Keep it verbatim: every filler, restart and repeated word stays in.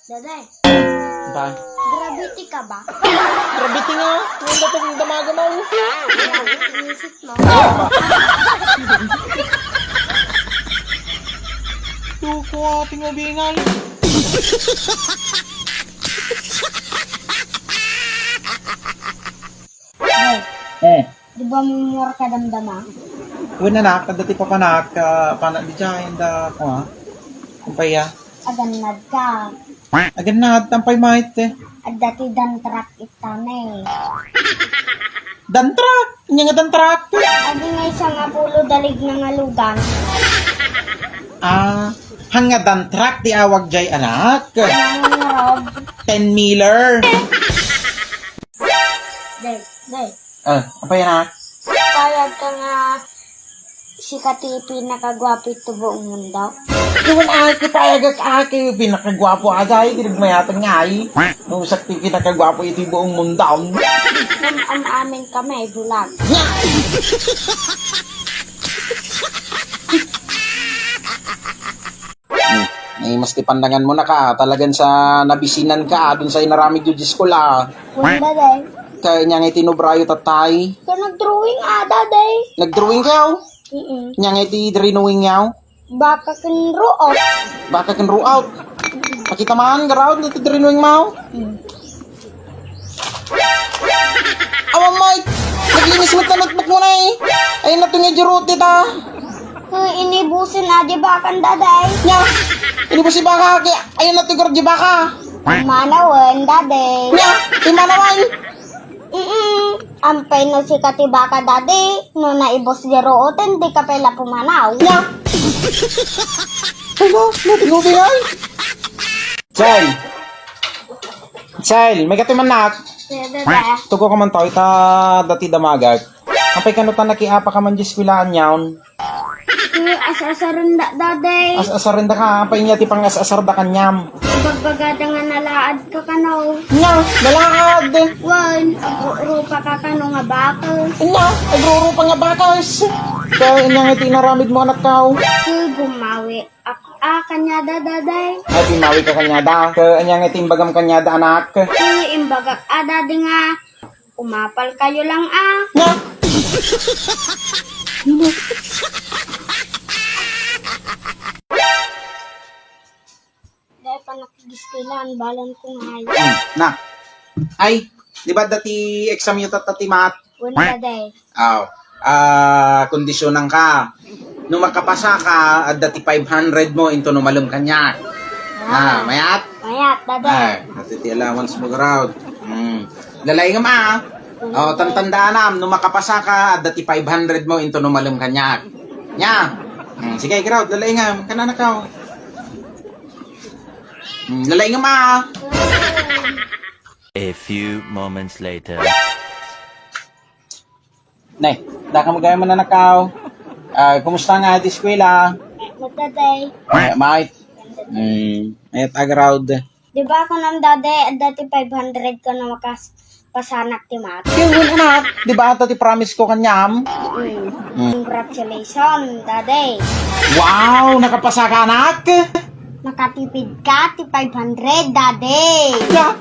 Daday, Ba? Gravity ka ba? Gravity nga. Ngayon na itong damaga mo. Gravity music mo. Tuko ating ubingan. Day, Eh. Di ba mo kadamdama? Wen, anak, adda ti papanak, ah, pana di dyan, da, kua. Kumpaya. Agannad ka. Agannad, tampay mait, eh. Adda ti dump truck itana, eh. Dump truck? Anya nga dump truck? Adi nga sangapulo dalig nga lugan. Ah, hanga dump truck ti awag jay, anak. Ang rob. Ten mealer. Day, day. Ah, apay, anak? Payag ka nga sika ti pinakaguapo iti buong mundo. Iwan, aki, payagak, aki, pinakaguapo, aday, dirigmayatan nga, ay. Nusak ti pinakaguapo iti buong mundo. Am-, am-, amin kami, bulag. Hmm. Ay, mas ti pandangan mo na ka. Talagan sa nabisinan ka, dun sa inaramid yu, Diyos ko la. Wala, day. Kaya niya nga iti nubrayo tatay. Ka nagdrawing ada, day. Nagdrawing kayo? Mm-mm. Niya nga iti drawing yaw? Baka ken ruot. Baka ken ruot. Pakita man, garaw, iti drawing mo. Mm. Awan, Mike! Naglinis met ti notebook mo na, eh! Ay, nato nga di ruot dita! Ay, inibusin na di bakan, daday. Nya! Inibusin baka, kaya, ay, nato nga di baka! Manawen, daday. Nya! Imanawan! Mm-mm. Ampay no sika ti baka, daday, no naibus di ruoten, di ka pay la pumanaw. Nya! Ay, no, no, no, no, Sel! Sel, may katimannak. Dada. Tugo ka man to, ita dati damagak. Apay kano ta nakiapa ka man di eskwelahan yaon? Eh, as-asaren da, daday. As-asaren da ka, apay niya ti pangas-asar da kanyam? Bagbagada nga nalaad ka kano. Nga, nalaad! Wan, agrurupa ka kano nga bakal. Nga, agrurupa nga bakal. Kaya inya nga iti inaramid mo, anak kao. Eh, gumawi. Ak-, ah, kanyada, daday. Ay, bumawi ka kanyada. Ka, anya nga iti imbagam kanyada, anak? Ay, imbagak, ah, dadi nga, umapal kayo lang, ah. Nga! Dahil pa nakigistilan, balan ko nga ay. Hmm, na. Ay, di ba dati exam yu tatta ti mat? Wala, daday. Aw. Ah, kondisyonan ka. No makapasa ka, adda ti five hundred mo into no malem kaniak. Ah, mayat? Mayat, daday. Ay, ati ti allowance mo, garaw. Hmm. Lalaingem, ah. Oh, tantandaanam, no makapasa ka, adda ti five hundred mo into no malem kaniak. Nya. Hmm, sige, garaw, lalaingem. Kanana ka, oh. Hmm, lalaingem, ah. A few moments later. Ne, daka magayam man, anak kao. Ah, kumusta nga ti eskwela? Magdaday. Ay, mait. Hmm, mayat a garaw. Di ba ako nang daday, adda ti five hundred ko na makas-, pasanak ti mat? Kaya yun, anak. Di ba ata ti promise ko kanyam? Mm. Mm. Congratulations, daday. Wow, nakapasa ka, anak? Nakatipid ka ti five hundred, daday. Ya.